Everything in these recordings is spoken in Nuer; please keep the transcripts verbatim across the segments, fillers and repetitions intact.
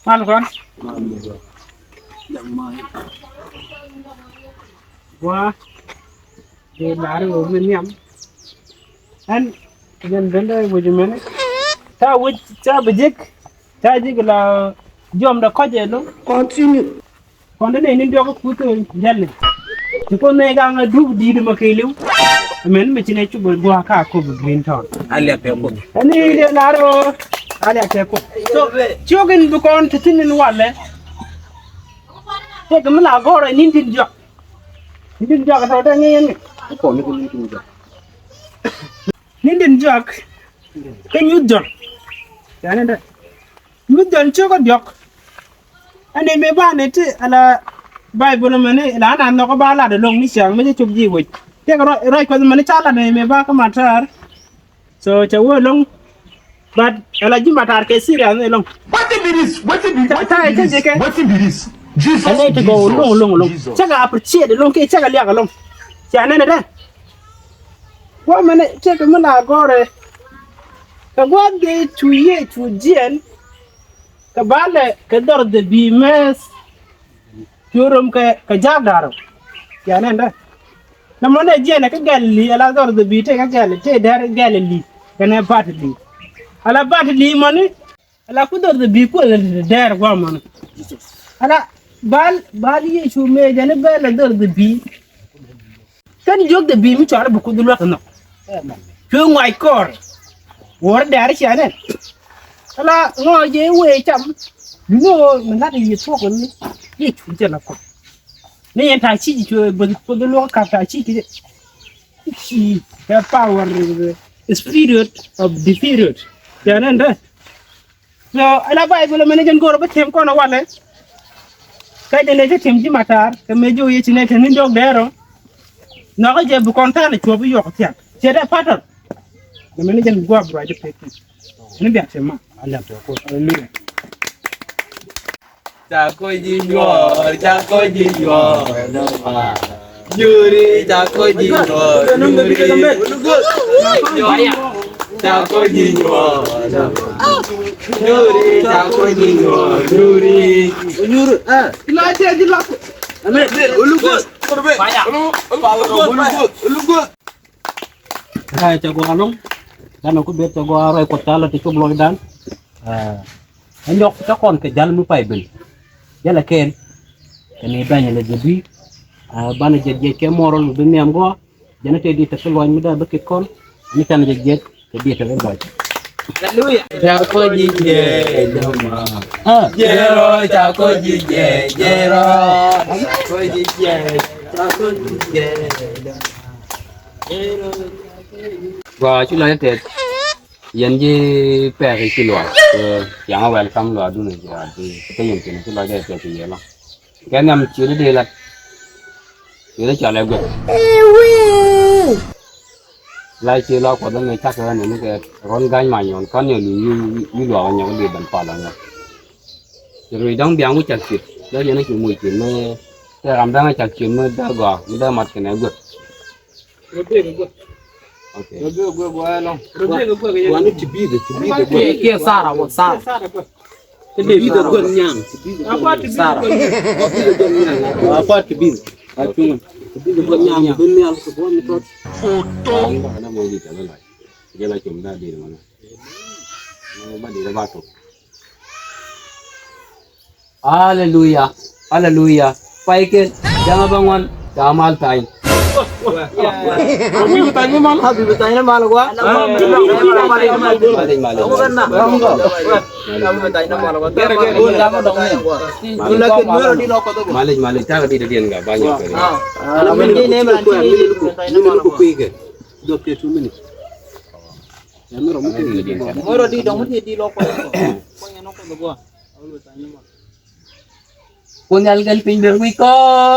Mal kɔn. Wa. Di lari wä mi niam. Ɛn jɛn bende wec mɛni. Ta wec ta bi jik. Ta jik la jɔm da kɔc ɛ lo. Continue. Kɔn de nɛy ni diɔk kuth jɛl ni. Ti kɔn nɛy gaŋ a dup di̱i̱t mɛ kɛɛliw. Mɛn mɛ ci nɛ cuk bɛ gua̱a̱ ka kop green town. Aliak tɛ kop. Ɛn ni de lar ɣöö aliak tɛ kop. So ciök in bi kɔn ti thi̱n in walɛ. Tëëkɛ mi la gɔ̱rɛ ni̱n tin diɔk. Ni̱n tin diɔk tɔ̱ tɛ ŋi̱i̱n ni. Kɔn ni kɛ ni̱n tin diɔk. Ni̱n tin diɔk. Kä nyuth jɔn. Yani dɛ. Mi dhɔl cio̱kä diɔ̱k. Ɛn mëë ba ni ti ala Baibol mɛni la na nhɔk ba lat ɛlɔ̱ŋ ni ciaŋ mi ci cop ji̱ wec. Tëëkɛ ruac Kuɔth mɛni ca lat ni mëë ba kä Matar. So cɛ wee ɛlɔ̱ŋ. But ala ji̱ Matar kɛ serious ni ɛlɔ̱ŋ. Wetin be this? Wetin be, wetin be this? Wetin be this? Jesus, ɛn nɛy ti gɔw ɛlɔ̱ŋ ɛlɔ̱ŋ ɛlɔ̱ŋ. Cɛ kɛ appreciate ɛlɔ̱ŋ kiɛ cɛ kɛ liak ɛlɔ̱ŋ. Cia nɛn ɛ dɛ. Gua̱a̱ mɛni tëëkɛ mi la gɔ̱rɛ. Kɛ gua̱a̱th gee cu Yecu jiɛn. Kɛ balɛ kɛ dhɔr dhɛ bi̱i̱ mɛth. Cu rom kɛ kɛ jaak da̱rä. Cia nɛn dä. Nɛ mɔnɛ jiɛn ɛ kä gɛl li̱i̱ ala dhɔr dhɛ bi̱i̱ tëë kä gɛl tëë dɛr gɛl li̱i̱ kɛnɛ bat li̱i̱. Ala bat li̱i̱ mɔni. Ala ku dhɔr dhɛ bi̱i̱ kuël dɛr gua̱a̱ mɔni. Ala bal bal Yecu mëë jɛn i̱ bɛl ɛ dhɔr dhɛ bi̱i̱. Kɛn jiök dhɛ bi̱i̱ mi cɔal bi Kuoth luäk nhɔk. Cuɛ ŋuac kɔɔr. Wuɔ̱r dɛ̈r ciɛ nɛn. Ala ŋɔɔ jɛ wee cam. Duŋni ɣöö mi la̱t yiëë thuɔ̱k ni. Yɛ cuun cɛ la kɔn. Ni yɛn ta̱a̱ ci ji̱ cuɛ bäth Kuoth luäk ka̱p ta̱a̱ ci kɛ jɛ. Ci kɛ power, eh, spirit of the period. Ciɛ nɛn dee. So ala Baibol mɛn jɛn go̱o̱r bä tiɛm kɔn walɛ. Kä jɛn lɛ ti tiɛm ji̱ Matar kɛ mëë ji̱ wä yɛ ci nɛ te ni diɔk dɛɛr ɔ. Nhɔkä jɛ bi kɔn ta̱a̱n cuɔp i̱ yɔk thia̱k ciɛ dɛ patɔn. Nɛ mɛn jɛn gua̱a̱p ruac jɛ pek ni biak tiɛm ma. Ala tɛ kɔ. Hallelujah. Ca kɔ ji̱ nyuɔɔr, ca kɔ ji̱ nyuɔɔr. Nyuri, ca kɔ ji̱ nyuɔɔr, nyuri. Ca kɔ ji̱ nyuɔɔr. Nyuri, ca kɔ ji̱ nyuɔɔr, nyuri. Nyuri, eh. Ila cɛ ji̱ lak. Ame, ulu gos. Ulu gos. Ɛ, cɛ gɔaa ɛlɔ̱ŋ. Canɛ ku bet cɛ gɔaa rɔy Kuɔth ca lɔ ti cop lɔcdan. Ɛ, ɛ nyɔk cä kɔn kɛ jal mi pay ben. Jälɛ kɛɛl. Kɛ ni bɛny lɛ jɛ bi. Ɛ, banɛ jɛ jiɛc kɛ moral mi bi nhiam gɔaa. Jɛn ɛ tëë di tek kä luɔc mi dee bi kit kɔn. Ni canɛ jɛ jiɛc kɛ di tek kä luɔc. Hallelujah. Ca kɔ ji̱ jiɛc. Ɛ. Jɛrɔ, ca kɔ ji̱ jiɛc, jɛrɔ. Ca kɔ ji̱ jiɛc, ca kɔ ji̱ jiɛc. Gua cu la tɛth. Yɛn ji̱ pɛk i̱ ci luaak. Yaŋ a welcome luaak dun i̱ ci luaak. Kä yɛn ci luaak dee pɛk i̱ yɛ lɔŋ. Kɛ nhiam ci di dee lat. Ci di cɔl ɛ guɛk. La ci luaak Kuɔth ni cak kɛ ni kɛ rɔn ga̱ny ma nyɔn kɔn yɛ lu ni luaak nyɔk di ben pal nyɔk. Ci ruic dɔ̱ŋ biaŋ wi̱c cak ciet. Dee yɛn ci muc ciet mi tɛ ram däŋ cak ciet mi dee gɔaa mi dee mat kɛn ɛ guɛk. Rɔ bek ɛ guäth. Ok. Rɔ bek ɛ guäth gua̱a̱ ɛlɔ̱ŋ. Rɔ bek ɛ guäth ɛ yɛn. Gua̱a̱ ni ti bi̱i̱th, ti bi̱i̱th ɛ guäth. Kiɛ, kiɛ Sara wä Sara. Ti bi̱i̱th ɛ guäth nyaŋ. Ti bi̱i̱th ɛ guäth nyaŋ. Sara. Ti bi̱i̱th ɛ guäth nyaŋ. Wa kua̱r ti bi̱i̱th. A cuŋ. Ti bi̱i̱th ɛ guäth nyaŋ. Bi nhial kɛ gua̱a̱ mi tɔt. Ba na mɔ di tɛmɛ la. Jɛ la cum da di mɔ na. Ba di ba tok. Aleluya. Aleluya. Pay kɛ ja̱ŋä bä ŋuan ca mal tany. Abi bi tany mal. Abi bi tany mal gua. Malic, malic. Malic, malic. Takä di dadiɛn ga ba nyɔk kɛ. Mɔrɔ di dɔŋ ti di lɔ kɔ. Kun yal gɛl piny ber wi̱c kɔ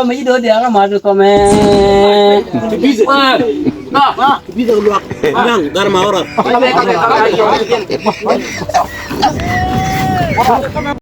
mi ci do̱r diakä mat kɔ mɛ. Ti bi̱th ɛ luak naŋ gar ma ɣɔr.